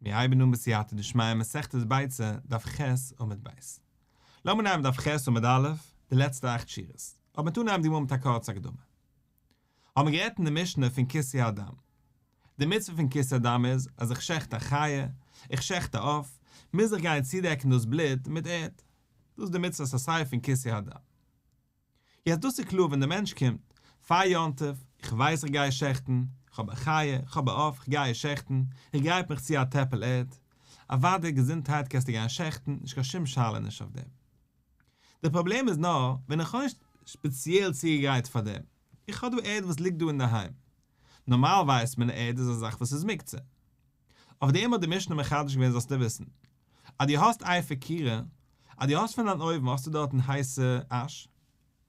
מיר הייבן אן בסייעתא דשמיא מסכת ביצה, דף ח' עמוד ב'. לאמיר נעמען דף ח' עמוד א', די לעצטע אכט שורות. אבער מ'טאר נעמען די גמרא מיט א קורצע הקדמה. האבן מיר גערעדט אין די משנה פון כיסוי הדם. די מצוה פון כיסוי הדם איז אז איך שעכט א חיה, איך שעכט א עוף, מוז איך גיין צודעקן דאס בלוט מיט ערד. דאס איז די מצוות עשה פון כיסוי הדם. יעצט דאס איז קלאר ווען דער מענטש קומט פאר יום טוב, איך ווייס איך גיי שעכטן, איך האב א חיה, איך האב א עוף, איך גיי עס שעכטן, איך גרייט מיך צו א טעפל ערד, אוודאי געזונטהייט קענסטו גיין שעכטן, נישט קיין שום שאלה נישט אויף דעם. די פראבלעם איז נאר ווען איך האב נישט ספעציעל צוגעגרייט פאר דעם, איך האב דא ערד וואס ליגט דא אינדערהיים, נארמאל ווייסט מען ערד איז א זאך וואס איז מוקצה. אויף דעם האט די משנה מחדש געווען זאלסטו וויסן, אז דו האסט אפר כירה, אז דו האסט פון דיין אויוון האסטו דארטן הייסע אש,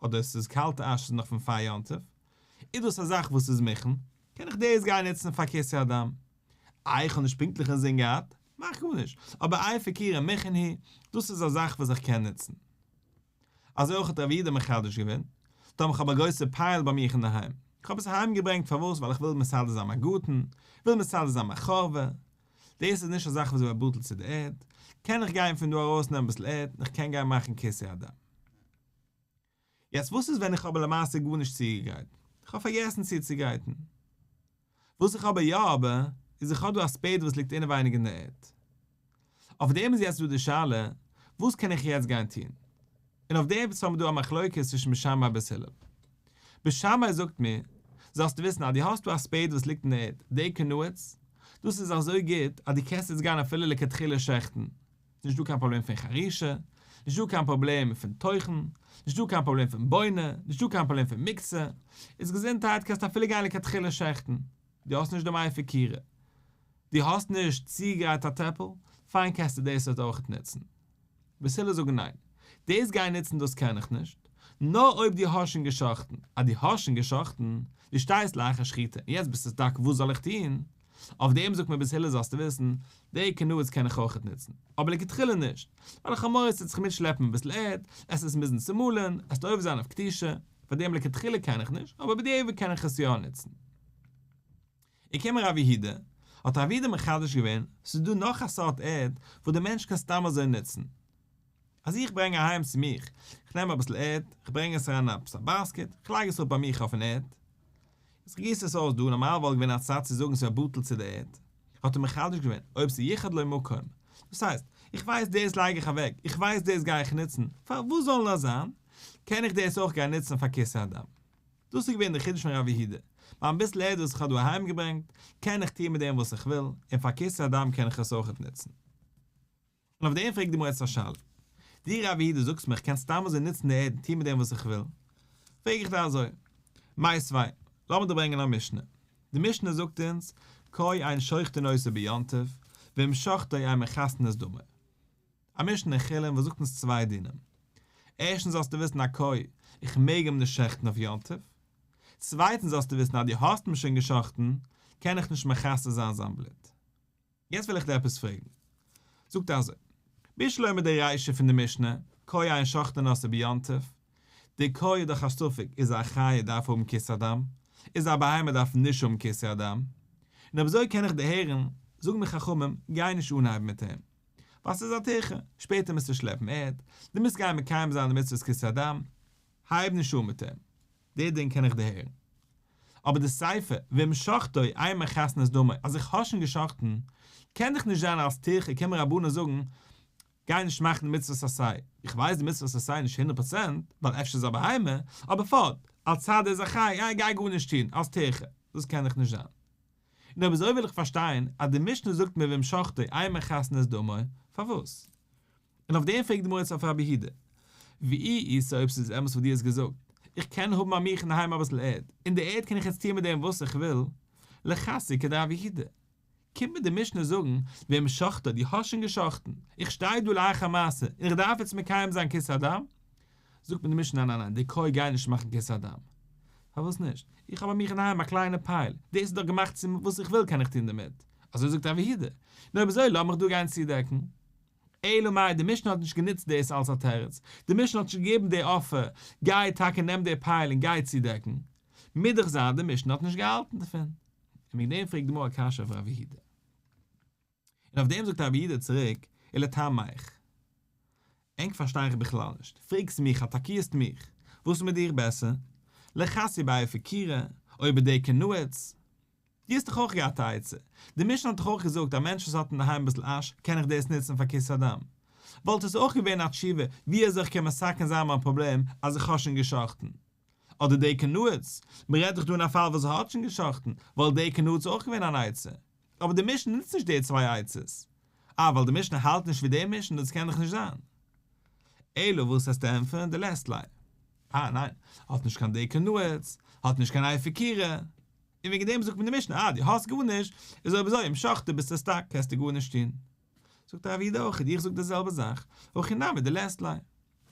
אדער עס איז קאלטע אש ס'איז נאך פון פאר יום טוב, איז דאס א זאך וואס איז מוכן, קען איך דאס גיין נוצן פאר כיסוי הדם. איי איך האב נישט פונקטליך אינזין געהאט, מאכט גארנישט, אבער אפר כירה מוכן הוא, דאס איז א זאך וואס איך קען נוצן. אזוי אויך האט רב יהודה מחדש געווען, טאמער כ'האב א גרויסע pile ביי מיך אינדערהיים, כ'האב עס אהיים געברענגט פארוואס ווייל איך וויל מסדר זיין מיין גארטן, וויל מסדר זיין מיין חורבה, דאס איז נישט א זאך וואס ווערט בטל צו די ערד, קען איך גיין פון דא ארויס נעמען אביסל ערד און איך קען גיין מאכן כיסוי הדם. יעצט וואס איז ווען איך האב למעשה גארנישט צוגעגרייט? איך האב פארגעסן צוצוגרייטן. וואס איך האב יא אבער, איז איך האב דא א ספעיד וואס ליגט אינעווייניג אין די ערד. אויף דעם איז יעצט דא די שאלה, וואס קען איך יעצט גיין טון? און אויף דעם האבן מיר דא א מחלוקת צווישן בית שמאי בית הלל. בית שמאי זאגט מיר, זאלסטו וויסן אז דו האסט דא א ספעיד וואס ליגט אין די ערד, די כנועץ, דאס איז אזוי גוט אז דו קענסט יעצט גיין אפילו לכתחילה שעכטן, נישט דא קיין פראבלעם פון חרישה, נישט דא קיין פראבלעם פון טוחן, נישט דא קיין פראבלעם פון בונה, נישט דא קיין פראבלעם פון מוקצה, איז געזונטהייט קענסטו אפילו גיין לכתחילה שעכטן, דו האסט נישט דעם אפר כירה, דו האסט נישט צוגעגרייט א טעפל, פיין קענסטו דאס אויך אויכעט נוצן. בית הלל זאגן ניין, דאס גיין נוצן דאס קען איך נישט, נאר אויב דו האסט שוין געשאכטן, אז דו האסט שוין געשאכטן, דו שטייסט לאחר שחיטה און יעצט ביסטו stuck וואס זאל איך טון, אויף דעם זאגט מיר בית הלל זאלסטו וויסן, די כנועץ קען איך אויכעט נוצן, אבער לכתחילה נישט, ווייל איך האב מורא ס'וועט זיך מיטשלעפן אביסל ערד, עס עס מוזן צומאלן, עס וועט עובר זיין אויף כתישה, פאר דעם לכתחילה קען איך נישט, אבער בדיעבד קען איך עס יא נוצן. און קומען רב יהודה, האט רב יהודה מחדש געווען, ס'איז דא נאך א סארט ערד וואס דער מענטש קען סתם אזוי נוצן. אז איך ברענג אהיים צו מיך, איך נעם אביסל ערד, איך ברענג עס אריין אין עפעס א basket, איך לייג עס אפ ביי מיך אויפן ערד, איך גיס עס אויס דא, נארמאל וואלט געווען א צד צו זאגן ס'איז בטל צו די ערד, האט ער מחדש געווען, אויב ס'איז יחד לו מקום, דאס הייסט, איך ווייס דאס לייג איך אוועק, איך ווייס דאס גיי איך נוצן, פארוואס זאל נאר זיין, קען איך דאס אויך גיין נוצן פאר כיסוי הדם. דאס איז געווען דער חידוש פון רב יהודה, מיין ביסל ערד וואס איך האב דא אהיימגעברענגט, קען איך טון מיט דעם וואס איך וויל, און פאר כיסוי הדם קען איך עס אויכעט נוצן. און אויף דעם פרעגט די גמרא יעצט א שאלה. דו רב יהודה זאגסט מיר איך קען סתם אזוי נוצן די ערד און טון מיט דעם וואס איך וויל. פרעג איך דיר אזוי. מיתיבי, לאמיר דיר ברענגען א משנה. די משנה זאגט אונז, כוי אין שוחטין אותו ביום טוב, ואם שחטו אין מכסין את דמו. א משנה אין חולין וואס זאגט אונז צוויי דינים. ערשטנס זאלסטו וויסן א כוי, איך מעג אים נישט שעכטן אויף יום טוב. צווייטנס זאלסטו וויסן אז דו האסט אים שוין געשאכטן, קען איך נישט מכסה זיין זיין בלוט. יעצט וויל איך דיר עפעס פרעגן. זאגט ער אזוי, בשלמא די רישא פון די משנה, כוי אין שוחטין אותו ביום טוב, די כוי איז דאך א ספק, איז א חיה דארף האבן כיסוי הדם, איז א בהמה דארף נישט האבן כיסוי הדם, און אויב אזוי קען איך דערהערן, זאגן מיר חכמים, גיי נישט אנהייבן מיט אים, ווייל ס'איז א טירחא, שפעטער מוזטו שלעפן ערד, דו מוזט גיין מקיים זיין די מצוות כיסוי הדם, הייב נישט אן מיט אים. די דין קען איך דערהערן. אבער די סיפא, ואם שחטו אין מכסין את דמו, אז איך האב שוין געשחט'ן, קען דאך נישט זיין אלס טירחא קען מיר רבנן זאגן, גיי נישט מאכן די מצוות עשה, איך ווייס די מצוות עשה איז נישט הונדרעט פראצענט, ווייל אפשר איז א בהמה, אבער פארט, על צד איז א חי, איי גיי גארנישט טון, אלס טירחא, דאס קען דאך נישט זיין. און אויב אזוי וויל איך פארשטיין, אז די משנה זאגט מיר ואם שחטו אין מכסין את דמו, פארוואס? און אויף דעם פרעגט די גמרא יעצט אויף רבי יהודה, ואי איתא אויב ס'איז אמת וואס דו האסט געזאגט, איך קען האבן ביי מיך אינדערהיים אביסל ערד, און די ערד קען איך יעצט טון מיט דעם וואס איך וויל, ליכסיה כדרב יהודה. קומט מיר די משנה זאגן, ואם שחטו, דו האסט שוין געשחט'ן, איך שטיי דא לאחר מעשה, און איך דארף יעצט מקיים זיין כיסוי הדם? זאגט מיר די משנה ניין ניין ניין, די כוי גיי נישט מאכן כיסוי הדם. פארוואס נישט? איך האב ביי מיך אינדערהיים א קליינע pile, דאס איז דאך געמאכט צו וואס איך וויל קען איך טון דערמיט. אזוי זאגט רבי יהודה. נו אויב אזוי לאמיך דא גיין צודעקן. אלא מאי, די משנה האט נישט גענוצט דאס אלס א תירוץ, די משנה האט נישט געגעבן די offer, גיי טאקע נעם די pile און גיי צודעקן. מוז דאך זיין די משנה האט נישט געהאלטן דערפון. און וועגן דעם פרעגט די גמרא א קשיא אויף רב יהודה. און אויף דעם זאגט רב יהודה צוריק, ולטעמיך. ענק פארשטיי איך בכלל נישט, פרעגסט מיך, אטאקירסט מיך, וואס איז מיט דיר בעסער? לכסויי באפר כירה, או בדקר נעוץ. דו האסט דאך אויך געהאט א עצה, די משנה האט דאך אויך געזאגט א מענטש וואס האט אינדערהיים אביסל אש קען איך דאס נוצן פאר כיסוי הדם. וואלט עס אויך געווען א תשובה ווי אזוי איך קען מתקן זיין מיין פראבלעם אז איך האב שוין גע'שחט'ן. אדער דקר נעוץ, מען רעדט דאך דא אין א פאל וואס ער האט שוין גע'שחט'ן, וואלט דקר נעוץ אויך געווען אן עצה. אבער די משנה נוצט נישט די צוויי עצות. אה, ווייל די משנה האלט נישט ווי די משנה, דאס קען דאך נישט זיין. אלא וואס וועסטו ענטפערן דלית ליה. אה, ניין, האט נישט קיין דקר נעוץ, האט נישט קיין אפר כירה. און וועגן דעם זאגט מען די משנה, אה, דו האסט גארנישט, איז אויב אזוי אם שחטו ביסטו סטאק, קענסטו גארנישט טון. זאגט רב יהודה אויך, איך זאג די זעלבע זאך, הכי נמי דלית ליה.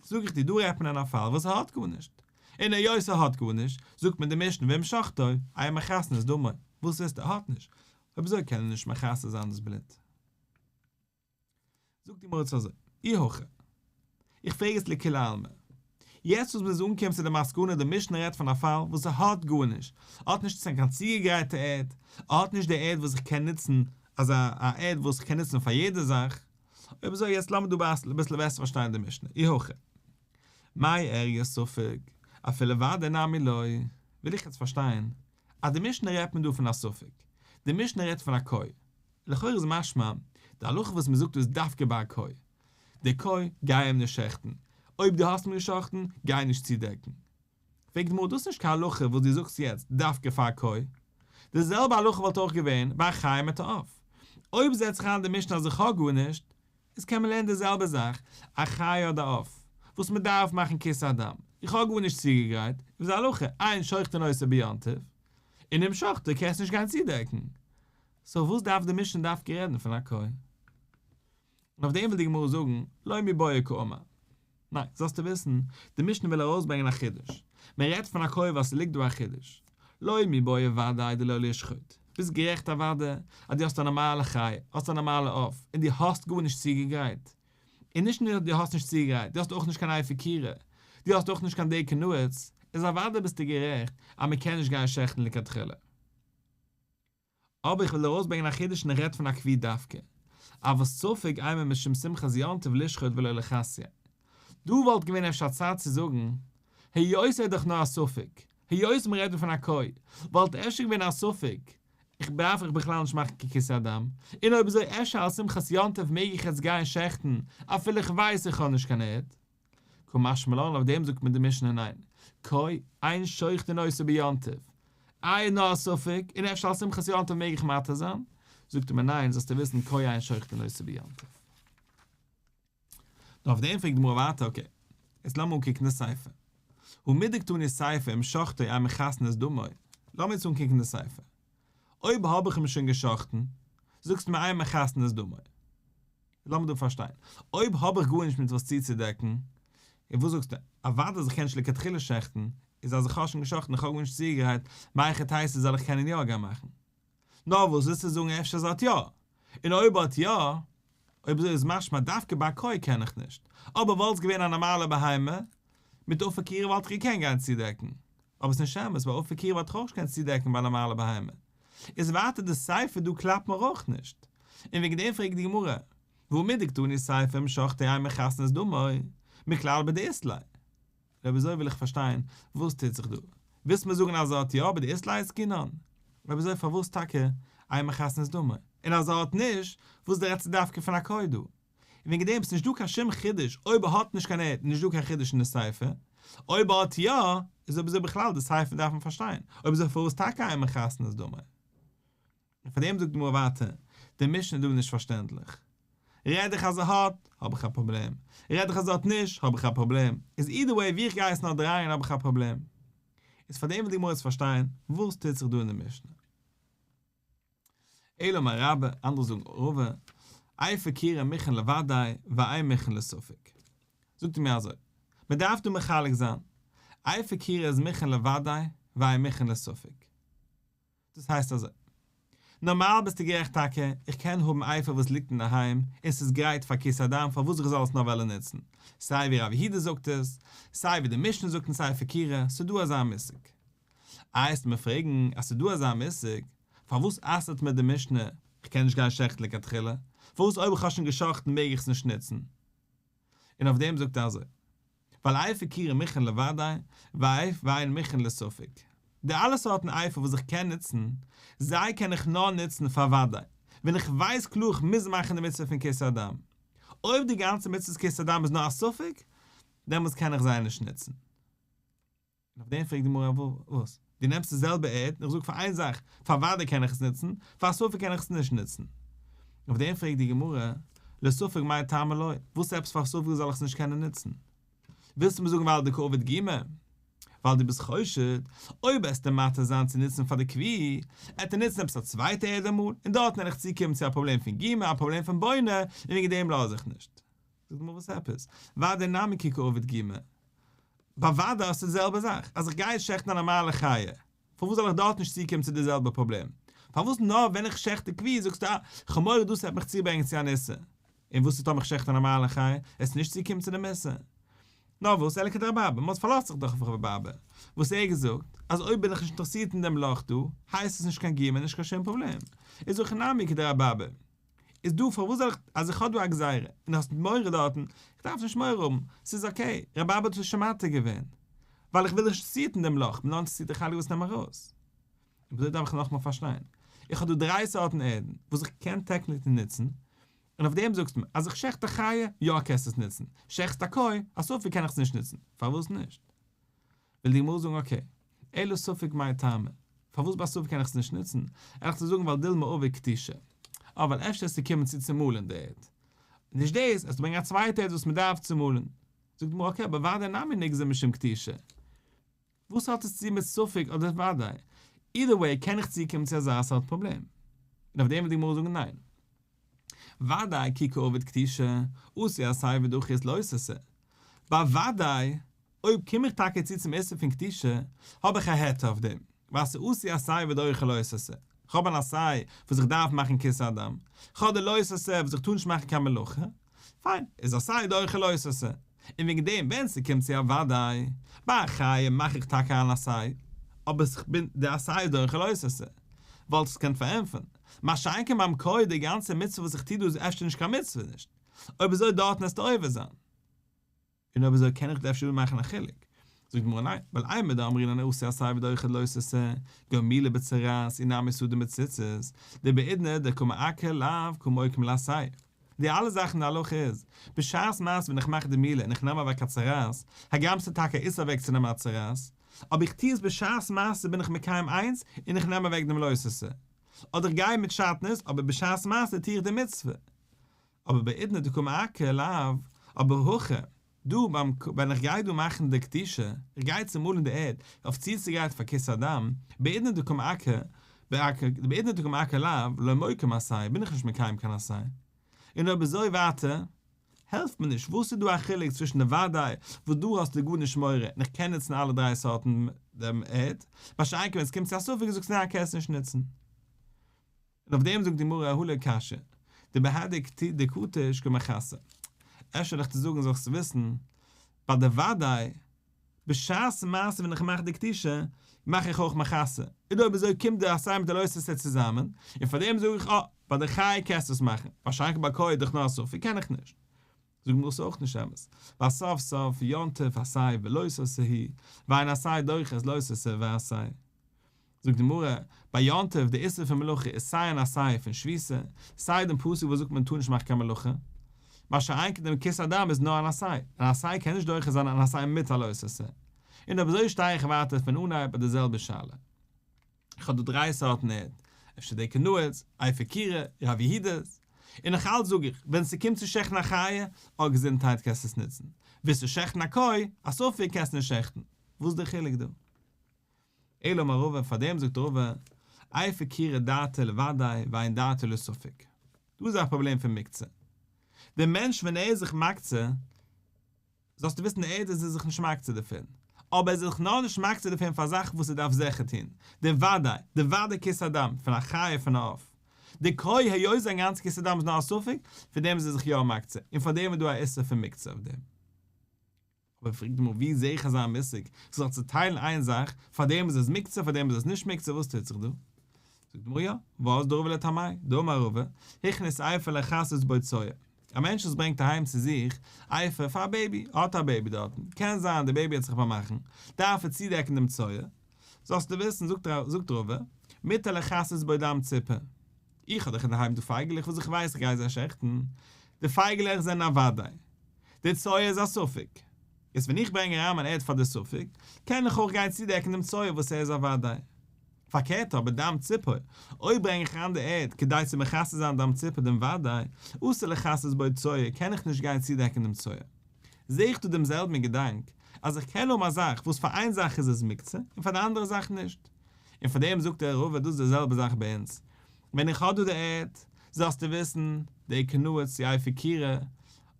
זאג איך דיר, דא רעדט מען אין א פאל וואס ער האט גארנישט. און היות ער האט גארנישט, זאגט מען די משנה ואם שחטו, אין מכסין את דמו. וואס איז, ער האט נישט? אויב אזוי קען ער נישט מכסה זיין דאס בלוט. זאגט די גמרא אזוי, אי הכי. איך פרעג עס לכולי עלמא. יעצט וואס מ'איז אנגעקומען צו די מסקנא די משנה רעדט פון א פאל וואס ער האט גארנישט, ער האט נישט קיין צוגעגרייטע ערד, ער האט נישט די ערד וואס איך קען נוצן, אזא א ערד וואס איך קען נוצן פאר יעדע זאך, אויב אזוי יעצט לאמיר דא אביסל בעסער פארשטיין די משנה, אי הכי. מאי איריא ספק, אפילו ודאי נמי לא, וויל איך יעצט פארשטיין, אז די משנה רעדט מען דא פון א ספק, די משנה רעדט פון א כוי, לכאורה איז משמע, די הלכה וואס מען זאגט דא איז דווקא ביי א כוי, די כוי גיי אים נישט שעכטן, אויב דו האסט אים געשאכטן, גיי נישט צודעקן. פרעגט די גמרא דאס איז נישט קיין הלכה וואס דו זאגסט יעצט דווקא פאר א כוי, די זעלבע הלכה וואלט אויך געווען ביי א חיה מיט א עוף, אויב זעצט זיך איין די משנה אז איך האב גארנישט, איז קען מען לערנען די זעלבע זאך, א חיה אדער עוף, וואס מען דארף מאכן כיסוי הדם, איך האב גארנישט צוגעגרייט, איז די הלכה, אין שוחטין אותו ביום טוב, און אם שחטו קענסט נישט גיין צודעקן. סאו וואס דארף די משנה דווקא רעדן פון א כוי? און אויף דעם וויל די גמרא זאגן, לא מיבעיא קאמר. ניין, זאלסטו וויסן, די משנה וויל ארויסברענגען א חידוש. מען רעדט פון א כוי ווייל ס'ליגט דא א חידוש. לא מיבעיא ודאי דלא לשחוט. ביסט גערעכט אוודאי אז דו האסט א נארמאלע חיה, האסט א נארמאלע עוף, און דו האסט גארנישט צוגעגרייט. און נישט נאר דו האסט נישט צוגעגרייט, דו האסט אויך נישט קיין אפר כירה, דו האסט אויך נישט קיין דקר נעוץ, איז אוודאי ביסטו גערעכט אז מען קען נישט גיין שעכטן לכתחילה. אבער איך וויל ארויסברענגען א חידוש און איך רעד פון א כוי דווקא. אבל ספק אימא משום שמחת יום טוב לשחוט ולא לכסויי. דא וואלט געווען אפשר א צד צו זאגן, היות ער איז דאך נאר א ספק, היות מ'רעדט דא פון א כוי, וואלט אפשר געווען א ספק, איך דארף איך בכלל נישט מאכן קיין כיסוי הדם, און אויב אזוי אפשר אלס שמחת יום טוב מעג איך יעצט גיין שעכטן אפילו איך ווייס איך האב נישט קיין ערד. קא משמע לן אויף דעם זאגט מיר די משנה ניין, כוי, אין שוחטין אותו ביום טוב, איי נאר א ספק, און אפשר אלס שמחת יום טוב מעג איך מתיר זיין? זאגט ער מיר ניין, זאלסטו וויסן כוי אין שוחטין אותו ביום טוב. נאר אויף דעם פרעגט די גמרא ווייטער אקעי, יעצט לאמיר אנקוקן די סיפא. הא מדקתני סיפא אם שחטו אין מכסין את דמו, לאמיר יעצט אנקוקן די סיפא. אויב האב איך אים שוין גע'שחט'ן, זאגסטו מיר אין מכסין את דמו. לאמיר דא פארשטיין, אויב האב איך גארנישט מיט וואס צוצודעקן, און וואס זאגסטו, אוודאי אז איך קען נישט לכתחילה שעכטן, איז אז איך האב שוין גע'שחט'ן איך האב גארנישט צוגעגרייט, מהיכי תיתי זאל איך קענען יא גיין מאכן? נאר וואס ווילסטו זאגן אפשר אז ער האט יא? און אויב ער האט יא, אויב אזוי איז משמע דווקא ביי א כוי קען איך נישט, אבער וואלט עס געווען א נארמאלע בהמה, מיט אפר כירה וואלט איך געקענט גיין צודעקן, אבער ס'נישט אמת, ביי אפר כירה וואלט איך אויך נישט געקענט צודעקן ביי א נארמאלע בהמה. איז ווייטער די סיפא דא קלאפט מיר אויך נישט. און וועגן דעם פרעגט די גמרא, והא מדקתני סיפא אם שחטו אין מכסין את דמו, מכלל בדאית ליה. אויב אזוי וויל איך פארשטיין וואס טוט זיך דא. ווילסט מיר זאגן אז ער האט יא בדאית ליה עסקינן? אויב אזוי פארוואס טאקע אין מכסין את דמו? און אז ער האט נישט, וואס רעדסטו דווקא פון א כוי דא? און וועגן דעם ס'נישט דא קיין שום חידוש אויב ער האט נישט קיין ערד איז נישט דא קיין חידוש אין די סיפא, אויב ער האט יא, איז אויב אזוי בכלל די סיפא דארף מען פארשטיין, אויב אזוי פארוואס טאקע אין מכסין את דמו? און פאר דעם זאגט די גמרא ווייטער, די משנה איז דא נישט פארשטענדליך. רעד איך אז ער האט, האב איך א פראבלעם. רעד איך אז ער האט נישט, האב איך א פראבלעם. איז אידער וועי ווי איך גיי עס נאר דרייען האב איך א פראבלעם. איז פאר דעם וויל די גמרא יעצט פארשטיין וואס טוט זיך דא אין די משנה. אלא אמר רבה, אנדערע זאגן רבא, אפר כירה מוכן לוודאי ואין מוכן לספק. זאגט ער מיר אזוי, מען דארף דא מחלק זיין, אפר כירה איז מוכן לוודאי ואין מוכן לספק. דאס הייסט אזוי, נארמאל ביסטו גערעכט טאקע, איך קען האבן אפר וואס ליגט אינדערהיים און ס'איז גרייט פאר כיסוי הדם פארוואס איך זאל עס נאר וועלן נוצן, סיי ווי רב יהודה זאגט עס, סיי ווי די משנה זאגט אין אפר כירה, ס'דא אזא מושג. איי וועסטו מיר פרעגן אז ס'דא אזא מושג, פארוואס אסר'ט מיר די משנה, כ'קען נישט גיין שעכטן לכתחילה? פארוואס אויב איך האב שוין גע'שחט'ן מעג איך עס נישט נוצן? און אויף דעם זאגט ער אזוי, ווייל אפר כירה מוכן לוודאי, ואין מוכן לספק. די אלע סארטן אפר וואס איך קען נוצן, זיי קען איך נאר נוצן פאר וודאי, ווען איך ווייס קלאר איך מוז מאכן די מצוה פון כיסוי הדם. אויב די גאנצע מצוות כיסוי הדם איז נאר א ספק, דעמאלטס קען איך זיי נישט נוצן. און אויף דעם פרעגט די גמרא וואס? דו נעמסט די זעלבע ערד און איך זאג פאר איין זאך, פאר וודאי קען איך עס נוצן, פאר א ספק קען איך עס נישט נוצן. אויף דעם פרעגט די גמרא, לספק מאי טעמא לא, וואס עפעס פאר ספק זאל איך עס נישט קענען נוצן? ווילסטו מיר זאגן ווייל דקא עביד גומא? ווייל דו ביסט חושד, אויב עסטו מתיר זיין צו נוצן פאר די כוי, עט ער נוצן עפעס א צווייטע ערד אמאל, און דארטן וועל איך צוקומען צו א פראבלעם פון גומא, א פראבלעם פון בונה, און וועגן דעם לאז איך נישט. זאגט די גמרא וואס עפעס? ודאי נמי כי קא עביד גומא. ביי ודאי איז די זעלבע זאך, אז איך גיי שעכטן א נארמאלע חיה, פארוואס זאל איך דארט נישט צוקומען צו די זעלבע פראבלעם? פארוואס נאר ווען איך שעכט די כוי זאגסטו אה, כ'האב מורא דאס וועט מיך צוברענגען צו אן איסור? און וואס איז טאמער איך שעכט א נארמאלע חיה, עסט נישט צוקומען צו דעם איסור? נאר וואס, אלא כדרבי אבא, מען פארלאזט זיך דאך אויף רבי אבא, וואס ער האט געזאגט, אז אויב בין איך נישט אינטערעסירט אין דעם לאך דא, הייסט עס נישט קיין גומא נישט קיין שום פראבלעם. איז הכא נמי כדרבי אבא. איז דא פארוואס זאל איך אז איך האב דא א גזירה און האסט מורא דארטן, איך דארף נישט מורא האבן, ס'איז okay, רבי אבא האט עס שוין מתיר געווען, ווייל איך בין נישט אינטערעסירט אין דעם לאך, כ'בין נאר אינטערעסירט די חלק וואס נעם ארויס. און אזוי דארף איך נאכאמאל פארשטיין, איך האב דא דריי סארטן ערדן וואס איך קען technically נוצן, און אויף דעם זאגסטו מיר אז איך שעכט א חיה, יא קענסט עס נוצן, שעכטסט א כוי, א ספק קען איך עס נישט נוצן, פארוואס נישט? וויל די גמרא זאגן okay, אלא ספק מאי טעמא, פארוואס ביי ספק קען איך עס נישט נוצן, וועל איך דיר זאגן ווייל דילמא עביד כתישה, אה ווייל אפשר עסטו קומען צו צומאלן די ערד, נישט דאס, עסטו ברענגען א צווייטע ערד וואס מען דארף צומאלן, זאגט די גמרא okay אבער ודאי נמי ניגזור משום כתישה, וואס האט עס צו מיט ספק אדער ודאי, either way קען איך צוקומען צו אזא סארט פראבלעם, און אויף דעם וויל די גמרא זאגן ניין. ודאי כי קא עביד כתישה, אתי עשה ודחית לא תעשה. ביי ודאי, אויב קום איך טאקע צו צום איסור פון כתישה, האב איך א היתר אויף דעם, ווייל ס'אתי עשה ודוחה לא תעשה. כ'האב אן עשה וואס איך דארף מאכן כיסוי הדם, כ'האב די לא תעשה וואס איך טאר נישט מאכן קיין מלאכה, פיין, איז עשה דוחה לא תעשה. און וועגן דעם ווען ס'קומט צו א ודאי, ביי א חיה מאך איך טאקע אן עשה, אבער ס'בין די עשה איז דוחה לא תעשה. וואלט איך עס געקענט פארענטפערן. מה שאין כן ביים כוי די גאנצע מצוה וואס איך טו דא איז אפשר נישט קיין מצוה נישט. אויב אזוי דארטן עסטו עובר זיין. און אויב אזוי קען איך דא אפשר מאכן א חילוק. זאגט די גמרא ניין, ווייל אימר דאמרינן אתי עשה ודוחה לא תעשה, כגון מילה בצרעת אי נמי סדין בציצית, דבעידנא דקא מעקר לאו קא מוקים לעשה. די אלע זאכן די הלכה איז, בשעת מעשה ווען איך מאך די מילה און איך נעם אוועק א צרעת, הגם ס'איז טאקע א איסור אוועק צו נעמען א צרעת, אבער איך טו עס בשעת מעשה בין איך מקיים איינס און איך נעם אוועק דעם לא תעשה. אדער איך גיי מיט שעטנז אבער בשעת מעשה טו איך די מצוה. אבער בעידנא דקא מעקר לאו, אבער הכא, דא ביים ווען איך גיי דא מאכן די כתישה, איך גיי צומאלן די ערד, אויף צוצוגרייטן פאר כיסוי הדם, בעידנא דקא מעקר, בעידנא דקא מעקר לאו, לא מוקים עשה, בין איך נישט מקיים קיין עשה. און אויב אזוי ווייטער, העלפט מיר נישט, וואס איז דא א חילוק צווישן די ודאי, וואס דא האסטו גארנישט מורא, און איך קען נוצן אלע דריי סארטן דעם ערד, מה שאין כן ווען עס קומט צו א ספק זאגסטו ניין קענסט נישט נוצן. און אויף דעם זאגט די גמרא הא לא קשיא, דבהדי דכתיש קא מכסי. אפשר וועל איך דיר זאגן זאלסט וויסן, ביי די ודאי, בשעת מעשה ווען איך מאך די כתישה, מאך איך אויך מכסה. און אויב אזוי קומט די עשה מיט די לא תעשה צוזאמען, און פאר דעם זאג איך אה, ביי די חיה קענסטו עס מאכן, מה שאין כן ביי כוי איז דאך נאר א ספק קען איך נישט. זאגט מיר דאס איז אויך נישט אמת, ווייל סוף סוף יום טוב עשה ולא תעשה הוא, ואין עשה דוחה את לא תעשה ועשה. זאגט די גמרא, ביי יום טוב די איסור פון מלאכה איז סיי אן עשה פון שביתה, סיי דעם פסוק וואס זאגט מען טאר נישט מאכן קיין מלאכה, מה שאין כן דעם כיסוי הדם איז נאר אן עשה, אן עשה קען נישט דוחה זיין אן עשה מיט א לא תעשה. און אויב אזוי שטיי איך ווייטער פון אנהייב ביי די זעלבע שאלה. איך האב דא דריי סארטן ערד, אפשר די קנאות, אפר כירה, רב יהודה'ס, און נאך אלץ זאג איך, ווען ס'קומט צו שעכטן א חיה, אה געזונטהייט קענסטו עס נוצן, ווילסטו שעכטן א כוי, א ספק קענסטו נישט שעכטן, וואס איז די חילוק דא? אלא אמר רבא, פארדעם זאגט רבא, אפר כירה דעתו לוודאי ואין דעתו לספק. דא איז א פראבלעם פון מוקצה. דער מענטש ווען ער איז זיך מקצה, זאלסטו וויסן די ערד איז ער זיך נישט מקצה דערפון, אבער ער איז זיך נאר נישט מקצה דערפון פאר א זאך וואס ער דארף זיכער טון, די וודאי, די וודאי כיסוי הדם, פון א חיה פון א עוף. די כוי היות זיין גאנצע כיסוי הדם איז נאר א ספק, פון דעם איז ער זיך יא מקצה, און פאר דעם איז דא א איסור פון מוקצה אויף דעם. אבער פרעגט די גמרא ווי זעה איך אזא מושג, איך זאל צוטיילן איין זאך, פאר דעם איז עס מוקצה פאר דעם איז עס נישט מוקצה וואס טוט זיך דא? זאגט די גמרא יא, וואס דרבא לטעמיה, דאמר רבא, הכניס אפר לכסות בו צואה. א מענטש וואס ברענגט אהיים צו זיך אפר פאר א בעיבי, האט א בעיבי דארטן, קען זיין די בעיבי וועט זיך באמאכן, דארף ער צודעקן דעם צואה, זאלסטו וויסן, זאגט רבא, מותר לכסות בו דם ציפור. איך האב דאך אינדערהיים דא פייגעלעך וואס איך ווייס איך גיי זיי שעכטן, די פייגעלעך זענען א וודאי, די צואה איז א ספק, איז ווען איך ברענג אריין מיין ערד פאר די ספק, קען איך אויך גיין צודעקן דעם צואה וואס ער איז א וודאי. פארקערט אבער דם ציפור, אויב ברענג איך אריין די ערד כדי צו מכסה זיין דם ציפור דעם וודאי, אסור לכסות בו צואה קען איך נישט גיין צודעקן דעם צואה. זעה איך דא דעם זעלבן געדאנק, אז איך קען האבן א זאך וואס פאר איין זאך איז עס מוקצה און פאר די אנדערע זאך נישט. און פאר דעם זאגט דער רבא דאס איז די זעלבע זאך ביי אונז. ווען איך האב דא די ערד, זאלסטו וויסן, די קנאות צו אפר כירה,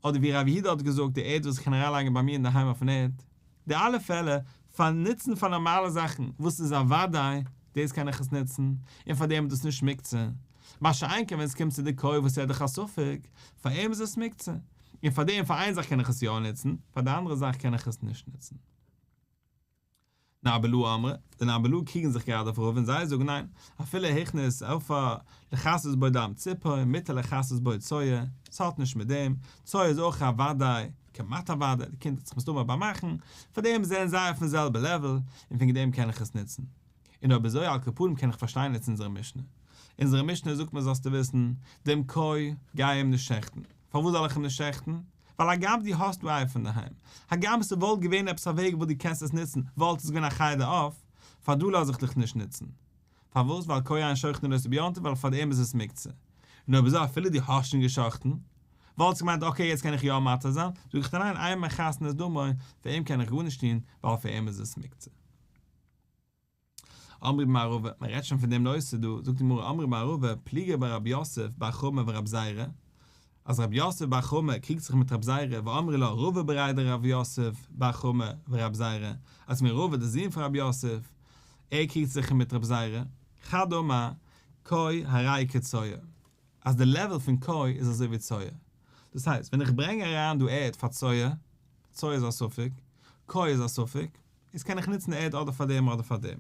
אדער ווי רב יהודה האט געזאגט די ערד וואס איך קען אריינלייגן ביי מיר אינדערהיים אויפן ערד, די אלע פעלער פאר נוצן פאר נארמאלע זאכן וואס איז א וודאי, דאס קען איך עס נוצן, און פאר דעם איז דאס נישט מוקצה. מה שאין כן ווען עס קומט צו די כוי וואס ער איז דאך א ספק, פאר אים איז עס מוקצה. און פאר דעם פאר איין זאך קען איך עס יא נוצן, פאר די אנדערע זאך קען איך עס נישט נוצן. נהרבלעא אמרי, די נהרבלעא קריגן זיך גראדע אויף רבא און זיי זאגן ניין, אפילו הכניס עפר לכסות בו דם ציפור, מותר לכסות בו צואה, ס'האט נישט מיט דעם, צואה איז אויך א וודאי, כמעט א וודאי, די קינד וועט זיך מסתמא באמאכן, פאר דעם זענען זיי אויפן זעלבע לעוועל, און וועגן דעם קען איך עס נוצן. און אויב אזוי על כל פנים קען איך פארשטיין יעצט אונזערע משנה. אונזערע משנה זאגט מיר זאלסטו וויסן, דעם כוי גיי אים נישט שעכטן. פארוואס זאל איך אים נישט שעכטן? ווייל הגם דו האסט דא אפר אינדערהיים, הגם ס'וואלט געווען עפעס א וועג וואס דו קענסט עס נוצן, וואלט עס געווען א חי די עוף, פאר דא לאז איך דיך נישט נוצן. פארוואס? ווייל כוי אין שוחטין אותו ביום טוב ווייל פאר דעם איז עס מוקצה. און אויב אזוי אפילו דו האסט שוין גע'שחט'ן, וואלטסט געמיינט okay יעצט קען איך יא מתיר זיין, זאג איך דיר ניין אין מכסין את דמו, פאר אים קען איך גארנישט טון, ווייל פאר אים איז עס מוקצה. אמרי במערבא, מען רעדט שוין פון דעם נושא דא, זאגט די גמרא אמרי במערבא, פליגי בה רב יוסף בר חמא ורב זירא, אז רב יוסף בר חמא קריגט זיך מיט רב זירא, ואמרי לה רבא בריה דרב יוסף בר חמא ורב זירא, אז מיר רבא דער זון פון רב יוסף, ער קריגט זיך מיט רב זירא, חד אמר, כוי הרי כצואה, אז די level פון כוי איז אזוי ווי צואה. דאס הייסט, ווען איך ברענג אריין דא ערד פאר צואה, צואה איז א ספק, כוי איז א ספק, איז קען איך נוצן ערד אדער פאר דעם אדער פאר דעם.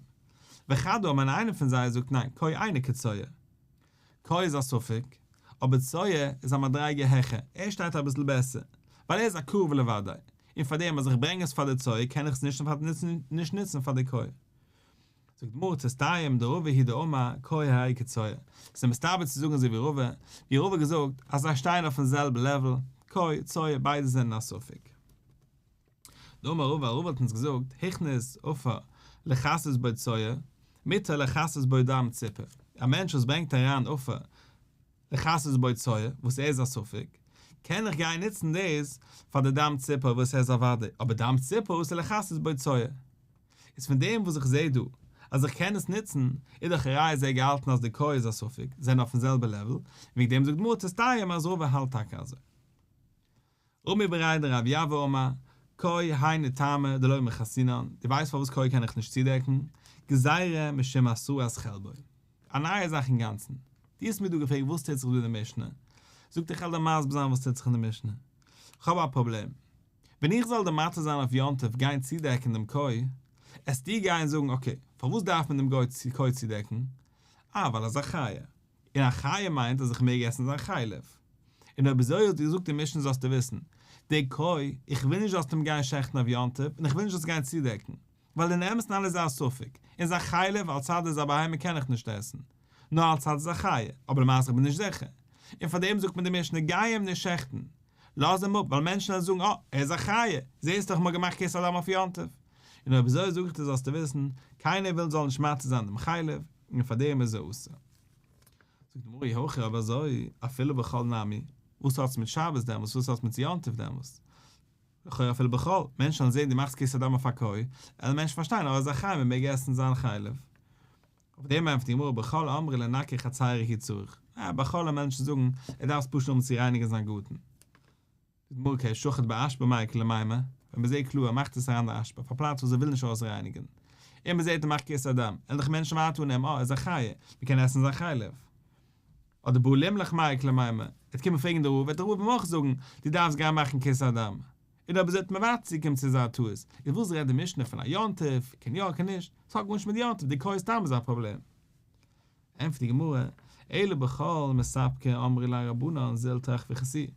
וחד אמר און איינער פון זיי זאגט ניין, כוי אינו כצואה. כוי איז א ספק, אבער צואה איז א מדריגה העכער, ער שטייט אביסל בעסער, ווייל ער איז א קרוב לוודאי, און פאר דעם אז איך ברענג עס פאר די צואה קען איך עס נישט נוצן פאר די כוי. זאגט די גמרא תסתיים דרבא הוא דאמר כוי הרי כצואה, ס'איז מסתבר צו זאגן אזוי ווי רבא, ווי רבא האט געזאגט אז זיי שטייען אויפן זעלבן level, כוי, צואה, ביידע זענען א ספק. דאמר רבא, רבא האט אונז געזאגט, הכניס עפר לכסות בו צואה, מותר לכסות בו דם ציפור, א מענטש וואס ברענגט אריין עפר לכסות בו צואה, וואס ער איז א ספק, קען איך גיין נוצן דאס פאר די דם ציפור וואס ער איז א וודאי, אבער דם ציפור אסור לכסות בו צואה. איז פון דעם וואס איך זעה דא אז איך קען עס נוצן, איז דאך א ראיה אז ער האט געהאלטן אז די כוי איז א ספק, זענען אויפן זעלבע level, און וועגן דעם זאגט גמרא תסתיים אז רבא האלט טאקע אזוי. רמי בריה דרב יהבה אמר, כוי היינו טעמא דלא מכסינן, דו ווייסט פארוואס כוי קען איך נישט צודעקן? גזירה משום התראת חלבו. א נייע זאך אינגאנצן. דו האסט מיר דא געפרעגט וואס טוט זיך דא אין די משנה. זאגט איך וועל דיר מסביר זיין וואס טוט זיך אין די משנה. כ'האב א פראבלעם. ווען איך זאל דיר מתיר זיין אויף יום טוב גיין צודעקן דעם כוי, עסטו גיין זאגן okay, פארוואס דארף מען דעם גוי כוי צודעקן? אה, ווייל ער איז א חיה. און א חיה מיינט אז איך מעג עסן זיין חלב. און אויב אזוי האט געזאגט די משנה זאלסטו וויסן, דער כוי, איך וויל נישט זאלסט אים גיין שעכטן אויף יום טוב, און איך וויל נישט זאלסט גיין צודעקן, ווייל אין אמת'ן אלעס איז א ספק, און זיין חלב על צד איז א בהמה קען איך נישט עסן, נאר על צד איז א חיה, אבער למעשה איך בין נישט זיכער. און פארדעם זאגט מיר די משנה גיי אים נישט שעכטן, לאז אים אפ, ווייל מענטשן וועלן זאגן אה, ער איז א חיה, זעסט דאך מ'האט געמאכט כיסוי הדם אויף יום טוב. און אויב אזוי זאג איך דיר זאלסטו וויסן, קיינער וויל זאל נישט מתיר זיין דעם חלב, און פארדעם איז ער אסור. זאגט די גמרא אי הכי אויב אזוי אפילו בחול נמי, וואס האטס מיט שבת דעמאלס וואס האטס מיט יום טוב דעמאלס? לכאורה אפילו בחול, מענטשן וועלן זען דו מאכסט כיסוי הדם אויף א כוי, וועלן מענטשן פארשטיין אז ער איז א חי מען מעג עסן זיין חלב. אויף דעם ענטפערט די גמרא בחול אמרי לנקי חצירו הוא צריך, אה בחול וועלן מענטשן זאגן ער דארף עס פשוט האבן צו רייניגן זיין גארטן. זאגט די גמרא okay שחט באשפה מאי איכא למימר, ווען מען זעט קלאר ער מאכט עס אריין די אשפה אויף א פלאץ וואס ער וויל נישט אויסרייניגן, און מען זעט ער מאכט כיסוי הדם, וועלן דאך מענטשן ווייטער אננעמען אה ער איז א חיה, מען קען עסן זיין חלב. אדער בא לימלך מאי איכא למימר, ער וועט קומען פרעגן די רב, וועט דער רב אים אויך זאגן, דו דארפסט גיין מאכן כיסוי הדם. און אויב אזוי וועט מען ווייטער צוקומען צו אזא טעות, איז וואס רעדט די משנה פון א יום טוב, קען יא קען נישט, עס האט גארנישט מיט יום טוב, די כוי סתם איז א פראבלעם. ענטפערט די גמרא, אלא בחול מספקא אמרי ליה רבנן זיל טרח וכסי,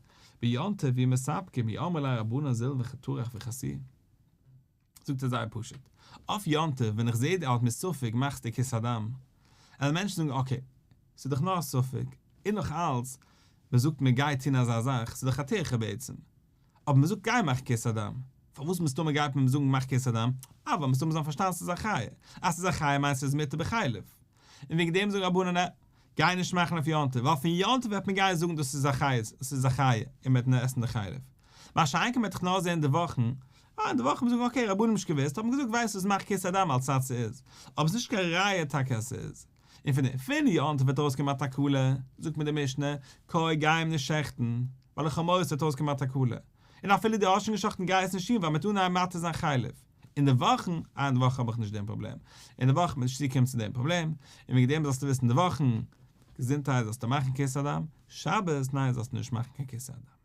ביום טוב אי מספקא מי אמרי ליה רבנן זיל וטרח וכסי. זאגט ער זייער פשוט, אויף יום טוב ווען איך זעה די האט מיר ספק מאכסטו כיסוי הדם, וועלן מענטשן זאגן okay, ס'איז דאך נאר א ספק, און נאך אלץ, מען זאגט מיר גיי טון אזא זאך, ס'איז דאך א טירחא בעצם, אבער מען זאגט גיי מאך כיסוי הדם, פארוואס מסתמא גייט מען זאגן מאך כיסוי הדם, אה ווייל מסתמא זיי האבן פארשטאנען ס'איז א חיה, אז ס'איז א חיה מיינט ס'איז מותר בחלב, און וועגן דעם זאגן רבנן נע, גיי נישט מאכן אויף יום טוב, ווייל פון יום טוב וועט מען גיין זאגן דאס איז א חיה, ס'איז א חיה, און מען וועט עסן די חלב. מה שאין כן מען וועט דאך נאר זען אין די וואכן, אה אין די וואכן מ'זאגן okay רבנן האבן נישט געוואוסט, האט מען געזאגט ווייסט וואס מאך כיסוי הדם אלס צד ס'איז, אבער ס'איז נישט קיין ראיה טאקע אז ס'איז. און פון די פון יום טוב וועט ארויסקומען א תקלה, זאגט מיר די משנה, קוי גיי אים נישט שעכטן, ווייל איך האב מורא ס'וועט ארויסקומען א תקלה. און אפילו דו האסט שוין געשאכטן גיי עס נישט טון ווייל מ'וועט אנהייבן מתיר זיין חלב. אין די וואכן, אה אין די וואכן האב איך נישט דעם פראבלעם. אין די וואכן וועט נישט צוקומען צו דעם פראבלעם, און וועגן דעם זאלסטו וויסן די וואכן, געזונטהייט זאלסטו מאכן כיסוי הדם, שבת ניין זאלסטו נישט מאכן קיין כיסוי הדם.